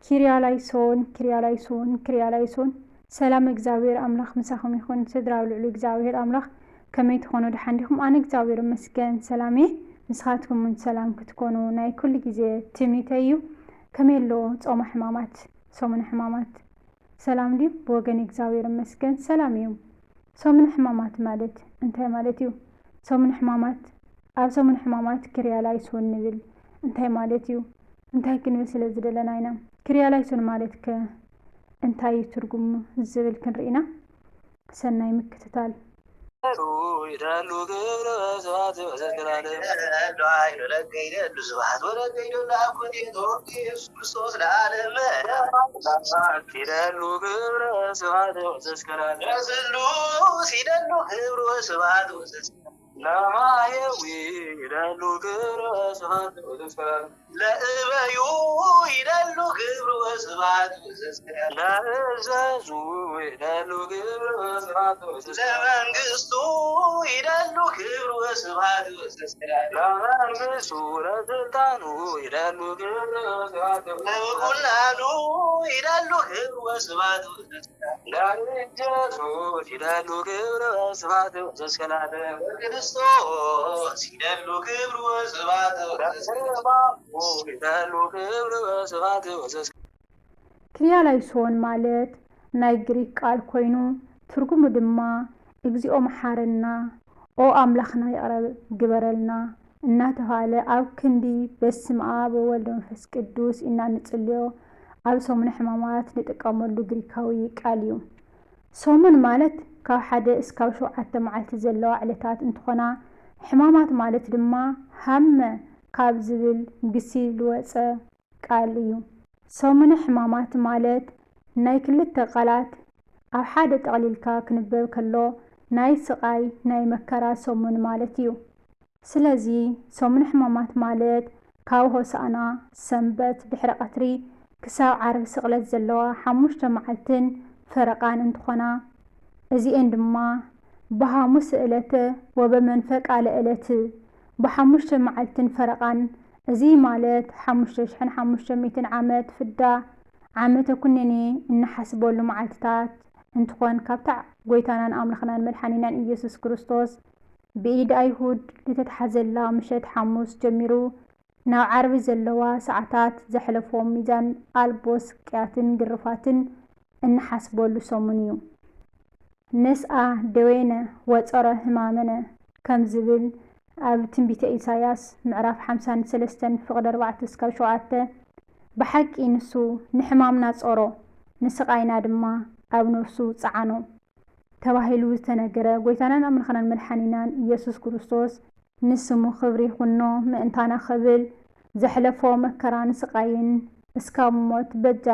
ኪርያ ላይሶን፣ ኪርያ ላይሶን፣ ኪርያ ላይሶን። ሰላም እግዚኣብሔር ኣምላኽ ምሳኹም ይኹን። ስድራ ኣብ ልዕሊ እግዚኣብሔር ኣምላኽ ከመይ ትኾኑ? ደሓን ዲኹም? ኣነ እግዚኣብሔር ይመስገን ሰላም እየ። ንስኻትኩም እውን ሰላም ክትኮኑ ናይ ኩሉ ግዜ ትምኒተይ እዩ። ከመይ ኣሎ ጾመ ሕማማት፣ ሰሙነ ሕማማት? ሰላም ድዩ? ብወገን እግዚኣብሔር ይመስገን ሰላም እዩ። ሰሙነ ሕማማት ማለት እንታይ ማለት እዩ? ሰሙነ ሕማማት፣ ኣብ ሰሙነ ሕማማት ኪርያ ላይሶን ንብል እንታይ ማለት እዩ? እንታይ ክንብል ስለ ዝደለና ኢና? ኪርያ ላይሶን ማለት ከ እንታይ እዩ ትርጉሙ ዝብል ክንርኢ ኢና። ሰናይ ምክትታል። ይደሉ ክብረ ስብሐት ወዘዝከራለ። ይደሉ ኃይሉ ለገ ይደሉ ስብሐት ወለገ ይደሉ አብ ኩሉ ኢየሱስ ክርስቶስ ለዓለመ። ይደሉ ክብረ ስብሐት ወዘዝከራለ። ለስሉስ ይደሉ ክብሩ ስብሐት ወዘዝከራለ። ለማየዊ ይደሉ ክብረ ስብሐት ወዘዝከራለ። ለእበዩ ይደሉ ክብሩ ወስብሐት ወዘዝከራለ። ለእዘዙ ይደሉ ክብሩ ወስብሐት ወዘዝከራለ። ለመንግስቱ ይደሉ ክብሩ ወስብሐት ወዘዝከራለ። ለመንግስቱ ለስልጣኑ ይደሉ ክብሩ ወስብሐት ወዘዝከራለ። ለምኩናኑ ይደሉ ክብሩ ወስብሐት ወዘዝከራለ። ለኢየሱስ ይደሉ ክብሩ ወስብሐት ወዘዝከራለ። ክርስቶስ ይደሉ ክብሩ ወስብሐት ወዘዝከራለ። ይደሉ ክብሩ ወስብሐት ወዘዝከራለ። ኪርያ ላይሶን ማለት ናይ ግሪክ ቃል ኮይኑ ትርጉሙ ድማ እግዚኦ መሓረና፣ ኦ ኣምላኽና ይቕረ ግበረልና እናተባህለ ኣብ ክንዲ በስመ ኣብ ወወልድ ወመንፈስ ቅዱስ ኢና እንጽልዮ ኣብ ሰሙነ ሕማማት ንጥቀመሉ ግሪካዊ ቃል እዩ። ሰሙን ማለት ካብ ሓደ እስካብ ሸውዓተ መዓልቲ ዘለዋ ዕለታት እንትኾና፣ ሕማማት ማለት ድማ ሃመ ካብ ዝብል ግሲ ዝወጸ ቃል እዩ። ሰሙነ ሕማማት ማለት ናይ ክልተ ቃላት ኣብ ሓደ ጠቕሊልካ ክንበብ ከሎ ናይ ስቓይ ናይ መከራ ሰሙን ማለት እዩ። ስለዚ ሰሙነ ሕማማት ማለት ካብ ሆሳእና ሰንበት ድሕሪ ቀትሪ ክሳብ ዓርቢ ስቕለት ዘለዋ ሓሙሽተ መዓልትን ፈረቓን እንትኾና፣ እዚኤን ድማ ብሃሙስ ዕለተ ወበመንፈቃለ ዕለት ብሓሙሽተ መዓልትን ፈረቓን፣ እዚ ማለት ሓሙሽተ ሽሕን ሓሙሽተ ሚእትን ዓመት ፍዳ ዓመተ ኩነኔ እንሓስበሉ መዓልትታት እንትኾን፣ ካብታ ጎይታናን ኣምላኽናን መድሓኒናን ኢየሱስ ክርስቶስ ብኢድ ኣይሁድ ልተትሓዘላ ምሸት ሓሙስ ጀሚሩ ናብ ዓርቢ ዘለዋ ሰዓታት ዘሕለፎ ሚዛን ኣልቦ ስቅያትን ግርፋትን እንሓስበሉ ሰሙን እዩ። ነስኣ ደዌነ ወጸሮ ሕማመነ ከም ዝብል ኣብ ትንቢተ ኢሳያስ ምዕራፍ ሓምሳን ሰለስተን ፍቕዲ ኣርባዕተ እስካብ ሸውዓተ፣ ብሓቂ ንሱ ንሕማምና ጾሮ፣ ንስቓይና ድማ ኣብ ነፍሱ ጸዓኖ ተባሂሉ ዝተነገረ ጎይታናን ኣምላኽናን መድሓኒናን ኢየሱስ ክርስቶስ ንስሙ ክብሪ ይኹኖ ምእንታና ክብል ዘሕለፎ መከራን ስቓይን እስካብ ሞት በጃ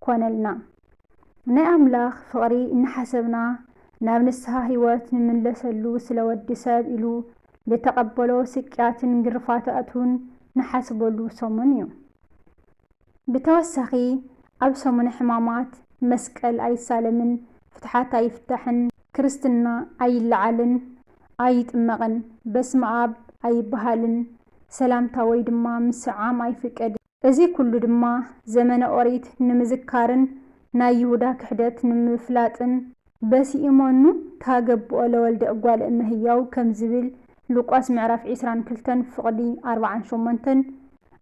ኮነልና። ናይ ኣምላኽ ፍቕሪ እናሓሰብና ናብ ንስሓ ህይወት ንምለሰሉ ስለ ወዲ ሰብ ኢሉ ልተቐበሎ ስቅያትን ግርፋታቱን ንሓስበሉ ሰሙን እዩ። ብተወሳኺ ኣብ ሰሙነ ሕማማት መስቀል ኣይሳለምን፣ ፍትሓት ኣይፍታሕን፣ ክርስትና ኣይለዓልን፣ ኣይጥመቕን፣ በስመ ኣብ ኣይበሃልን፣ ሰላምታ ወይ ድማ ምስዓም ኣይፍቀድን። እዚ ኩሉ ድማ ዘመነ ኦሪት ንምዝካርን ናይ ይሁዳ ክሕደት ንምፍላጥን በሲኢሞኑ ታገብኦ ለወልደ እጓለ እመሕያው ከም ዝብል ሉቃስ ምዕራፍ ዒስራን ክልተን ፍቕዲ ኣርባዓን ሸሞንተን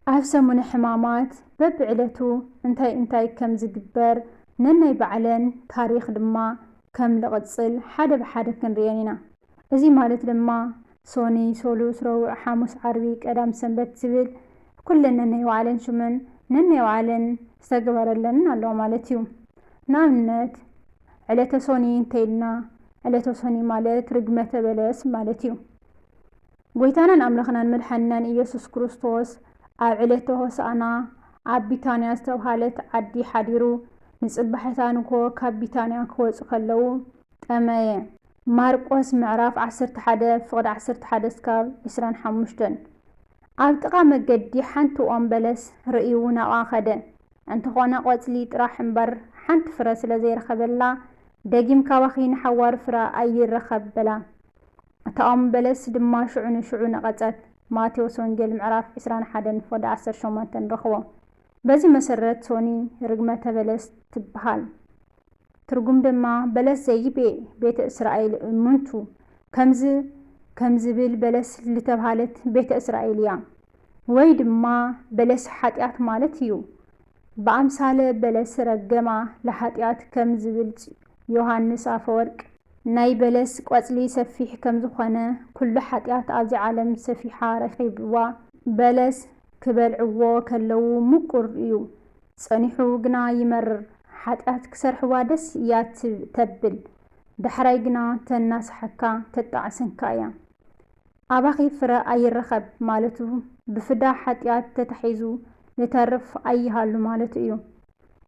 ኣብ ሰሙነ ሕማማት በብዕለቱ እንታይ እንታይ ከም ዝግበር ነናይ ባዕለን ታሪኽ ድማ ከም ልቕጽል ሓደ ብሓደ ክንርእየን ኢና። እዚ ማለት ድማ ሶኒ፣ ሶሉስ፣ ረቡዕ፣ ሓሙስ፣ ዓርቢ፣ ቀዳም፣ ሰንበት ዝብል ኩለን ነናይ ባዕለን ሽመን ነናይ ባዕለን ዝተገበረለንን ኣለዋ ማለት እዩ። ንኣብነት ዕለተ ሶኒ እንተኢልና ዕለተ ሶኒ ማለት ርግመተ በለስ ማለት እዩ። ጎይታናን ኣምላኽናን መድሓኒናን ኢየሱስ ክርስቶስ ኣብ ዕለተ ሆሳእና ኣብ ቢታንያ ዝተብሃለት ዓዲ ሓዲሩ ንጽባሒታ ንግሆ ካብ ቢታንያ ክወጹ ከለዉ ጠመየ። ማርቆስ ምዕራፍ ዓሰርተ ሓደ ፍቕዲ ዓሰርተ ሓደ እስካብ ዒስራን ሓሙሽተን። ኣብ ጥቓ መገዲ ሓንቲ ኦም በለስ ርእዩ ናብኣ ኸደ። እንተኾነ ቆጽሊ ጥራሕ እምበር ሓንቲ ፍረ ስለ ዘይረኸበላ ደጊም ካባኺ ንሓዋሩ ፍረ ኣይረኸብ በላ። እታ ኦም በለስ ድማ ሽዑ ንሽዑ ነቐጸት። ማቴዎስ ወንጌል ምዕራፍ ዒስራን ሓደን ፍቕዲ ዓሰርተ ሸሞንተን ንረኽቦ። በዚ መሰረት ሶኒ ርግመተ በለስ ትበሃል። ትርጉም ድማ በለስ ዘይቤ ቤተ እስራኤል እምንቱ ከምዚ ከም ዝብል በለስ ልተብሃለት ቤተ እስራኤል እያ። ወይ ድማ በለስ ሓጢኣት ማለት እዩ። ብኣምሳለ በለስ ረገማ ለሓጢኣት ከም ዝብል ዮሃንስ ኣፈወርቅ ናይ በለስ ቆጽሊ ሰፊሕ ከም ዝኾነ ኩሉ ሓጢኣት ኣብዚ ዓለም ሰፊሓ ረኺብዋ። በለስ ክበልዕዎ ከለዉ ምቁር እዩ፣ ጸኒሑ ግና ይመርር። ሓጢኣት ክሰርሕዋ ደስ እያ ት- ተብል፣ ዳሕራይ ግና ተናስሓካ ተጣዕሰንካ እያ። ኣባኺ ፍረ ኣይረኸብ ማለቱ ብፍዳ ሓጢኣት ተታሒዙ ዝተርፍ ኣይሃሉ ማለቱ እዩ።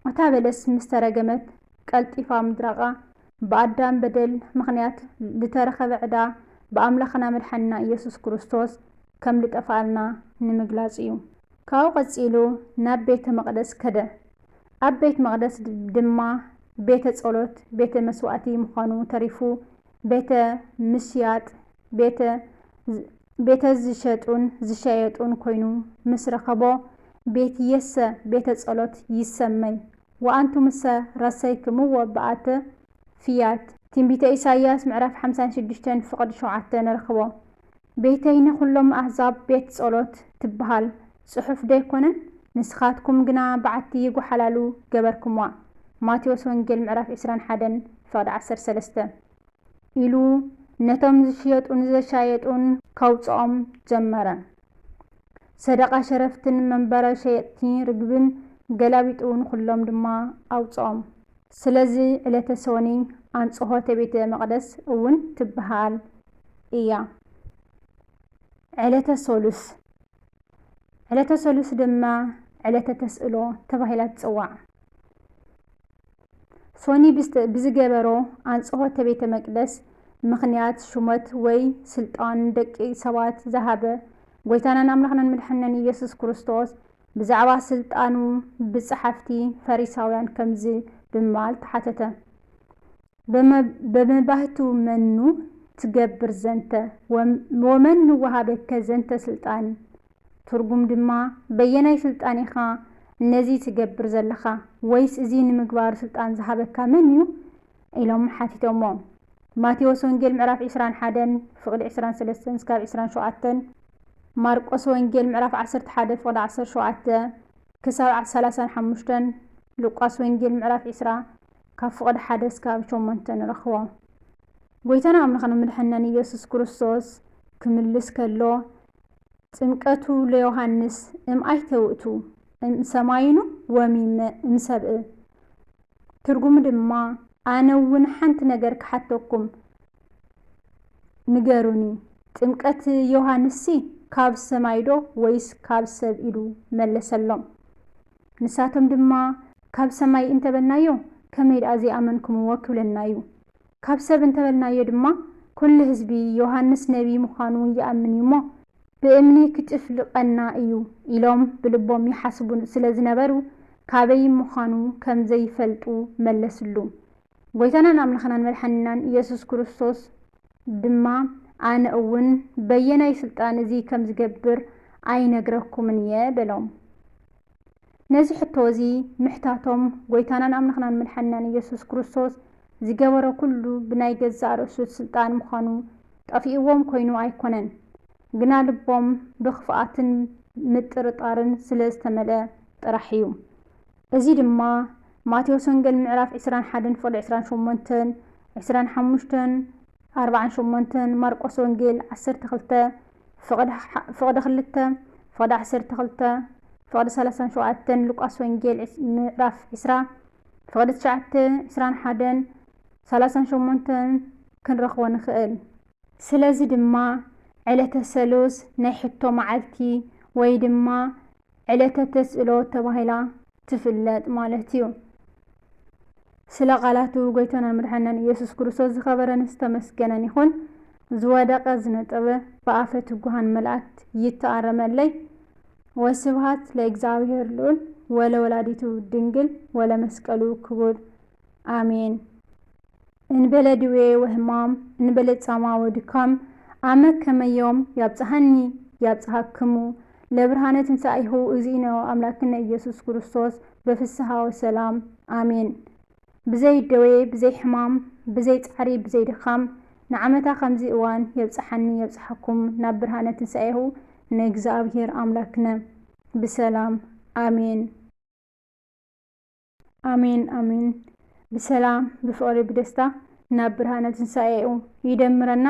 እታ በለስ ምስ ተረገመት ቀልጢፋ ምድራቓ ብኣዳም በደል ምኽንያት ዝተረኸበ ዕዳ ብኣምላኽና መድሓንና ኢየሱስ ክርስቶስ ከም ልጠፍኣልና ንምግላጽ እዩ። ካብኡ ቀጺሉ ናብ ቤተ መቕደስ ከደ። ኣብ ቤት መቕደስ ድማ ቤተ ጸሎት፣ ቤተ መስዋእቲ ምዃኑ ተሪፉ ቤተ ምሽያጥ፣ ቤተ ቤተ ዝሸጡን ዝሻየጡን ኮይኑ ምስ ረኸቦ ቤት የሰ ቤተ ጸሎት ይሰመይ ወኣንቱምሰ ረሰይክምዎ በኣተ ፍያት። ትንቢተ ኢሳይያስ ምዕራፍ ሓምሳን ሽዱሽተን ፍቕዲ ሸውዓተ ንረኽቦ። ቤተይ ንኹሎም ኣህዛብ ቤት ጸሎት ትበሃል ጽሑፍ ዶ ኣይኮነን? ንስኻትኩም ግና በዓቲ ይጓሓላሉ ገበርኩምዋ። ማቴዎስ ወንጌል ምዕራፍ ዕስራን ሓደን ፍቕዲ ዓሰርተ ሰለስተ ኢሉ ነቶም ዝሽየጡን ዘሻየጡን ከውጽኦም ጀመረ። ሰደቓ ሸረፍትን መንበረ ሸየጥቲ ርግብን ገላቢጡ ንኹሎም ድማ ኣውጽኦም። ስለዚ ዕለተ ሶኒ ኣንጽሆተ ቤተ መቕደስ እውን ትበሃል እያ። ዕለተ ሶሉስ ዕለተ ሶሉስ ድማ ዕለተ ተስእሎ ተባሂላ ትጽዋዕ። ሶኒ ብዝተ- ብዝገበሮ ኣንጽሆተ ቤተ መቅደስ ምኽንያት ሹመት ወይ ስልጣን ደቂ ሰባት ዝሃበ ጎይታናን ኣምላኽናን መድሓንናን ኢየሱስ ክርስቶስ ብዛዕባ ስልጣኑ ብጸሓፍቲ ፈሪሳውያን ከምዚ ብምባል ተሓተተ። በመ- በመባህቱ መኑ ትገብር ዘንተ ወም- ወመኑ ወሃበከ ዘንተ ስልጣን? ትርጉም ድማ በየናይ ስልጣን ኢኻ ነዚ ትገብር ዘለኻ? ወይስ እዚ ንምግባር ስልጣን ዝሃበካ መን እዩ? ኢሎም ሓቲቶሞ። ማቴዎስ ወንጌል ምዕራፍ ዕስራን ሓደን ፍቕዲ ዕስራን ሰለስተን እስካብ ዕስራን ሸውዓተን፣ ማርቆስ ወንጌል ምዕራፍ ዓሰርተ ሓደ ፍቕዲ ዓሰርተ ሸውዓተ ክሳብ ሰላሳን ሓሙሽተን፣ ሉቃስ ወንጌል ምዕራፍ ዕስራ ካብ ፍቕዲ ሓደ እስካብ ሸሞንተ ንረኽቦ። ጎይታና ኣምላኽን መድሓንናን ኢየሱስ ክርስቶስ ክምልስ ከሎ፣ ጥምቀቱ ለዮሃንስ እም ኣይተ ውእቱ እም ሰማይኑ ወሚመ እም ሰብእ። ትርጉሙ ድማ ኣነ እውን ሓንቲ ነገር ክሓተኩም ንገሩኒ፣ ጥምቀት ዮሃንስሲ ካብ ሰማይ ዶ ወይስ ካብ ሰብ? ኢሉ መለሰሎም። ንሳቶም ድማ ካብ ሰማይ እንተበልናዮ ከመይ ደኣ ዘይኣመንኩምዎ ክብለና እዩ። ካብ ሰብ እንተበልናዮ ድማ ኩሉ ህዝቢ ዮሃንስ ነቢይ ምዃኑ ይኣምን እዩ እሞ ብእምኒ ክጭፍልቐና እዩ ኢሎም ብልቦም ይሓስቡ ስለ ዝነበሩ ካበይ ምዃኑ ከም ዘይፈልጡ መለስሉ። ጎይታናን ኣምላኽናን መድሓንናን ኢየሱስ ክርስቶስ ድማ ኣነ እውን በየናይ ስልጣን እዚ ከም ዝገብር ኣይነግረኩምን እየ በሎም። ነዚ ሕቶ እዚ ምሕታቶም ጎይታናን ኣምላኽናን መድሓንናን ኢየሱስ ክርስቶስ ዝገበሮ ኩሉ ብናይ ገዛእ ርእሱ ስልጣን ምዃኑ ጠፊእዎም ኮይኑ ኣይኮነን፣ ግና ልቦም ብኽፍኣትን ምጥርጣርን ስለ ዝተመልአ ጥራሕ እዩ። እዚ ድማ ማቴዎስ ወንጌል ምዕራፍ ዕስራን ሓደን ፍቕዲ ዕስራን ሸሞንተን፣ ዕስራን ሓሙሽተን፣ ኣርባዓን ሸሞንተን፣ ማርቆስ ወንጌል ዓሰርተ ክልተ ፍቕዲ ሓ- ፍቕዲ ክልተ፣ ፍቕዲ ዓሰርተ ክልተ፣ ፍቕዲ ሰላሳን ሸውዓተን፣ ሉቃስ ወንጌል ዕስ- ምዕራፍ ዕስራ ፍቕዲ ትሽዓተ፣ ዕስራን ሓደን፣ ሰላሳን ሸሞንተን ክንረኽቦ ንኽእል። ስለዚ ድማ ዕለተ ሰሉስ ናይ ሕቶ መዓልቲ ወይ ድማ ዕለተ ተስእሎ ተባሂላ ትፍለጥ ማለት እዩ። ስለ ቃላቱ ጎይታናን መድሓንናን ኢየሱስ ክርስቶስ ዝኸበረን ዝተመስገነን ይኹን። ዝወደቐ ዝነጠበ ብኣፈ ትጉሃን መላእክት ይተኣረመለይ። ወስብሃት ለእግዚኣብሔር ልዑል ወለወላዲቱ ድንግል ወለመስቀሉ ክቡር። ኣሜን። እንበለ ድዌ ወሕማም፣ እንበለ ጻማ ወድካም፣ ኣመ ከመዮም ያብጽሐኒ ያብጽሐክሙ፣ ለብርሃነ ትንሳኤሁ እግዚእነ ወአምላክነ ኢየሱስ ክርስቶስ በፍስሃ ወሰላም። አሜን። ብዘይ ደዌ፣ ብዘይ ሕማም፣ ብዘይ ጻዕሪ፣ ብዘይ ድኻም፣ ንዓመታ ከምዚ እዋን የብጽሓኒ የብጽሓኩም ናብ ብርሃነ ትንሳኤሁ ንእግዚኣብሔር ኣምላክነ ብሰላም። ኣሜን። ኣሜን፣ ኣሜን። ብሰላም፣ ብፍቕሪ፣ ብደስታ ናብ ብርሃነ ትንሳኤኡ ይደምረና።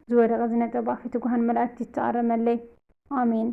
ዝወደቐ ዝነጠባ ፊት ጓሃን መላእክት ይተኣረመለይ። ኣሜን።